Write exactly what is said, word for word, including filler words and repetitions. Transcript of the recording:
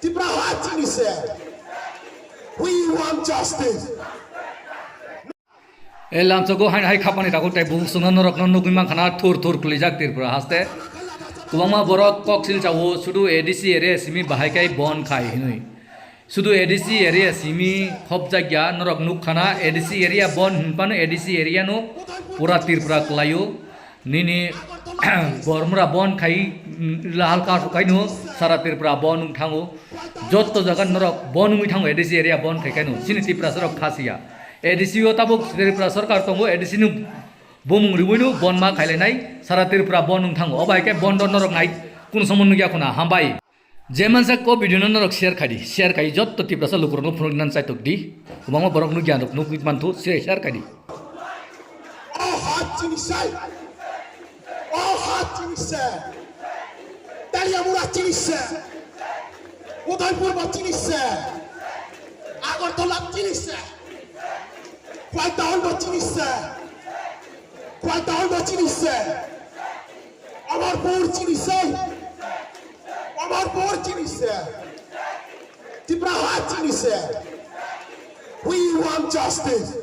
Tipra ha chini se. We want justice. E lamsogo hain hai khapani tago tei bung sungna norok no nugui mankha na thur thur kulijak Tripura haste. Kwbangma borok kok silchao sudu A D C area simi bahai kai bon khai hinui. Sudu A D C area simi khopjak ya norok nukha na A D C area bon hinpano A D C area no pura Tripura kwlaio. Nini bormra bon khai lahal ka kaino sara Tripura bon wng thango. Jotto jaga norok bon wngwi thango A D C area bon khai kaino. Chini Tripura sorok khasiya. A D C o tabuk Tripura sorkar tongo A D C no bumung riwino bon ma khailainai sara Tripura bon wng thango. Obo hai khe bon do norok nai kun somo nugya khuna hambai. Je mansa ko video no norok share khai di. Share khai jotto Tiprasa lukurok no phunuk nan chaitok di. Kwbangma borok nugya rok nugwi manthu share share khai di. O ha chini se. O ha chini se. Taliamura chini se. Udaipur ba chini se. Agartala chini se. Khwaitahol ba chini se. Khwaitahol ba chini se. Amarpur chini se. Amarpur chini se. Tipra ha chini se. We want justice.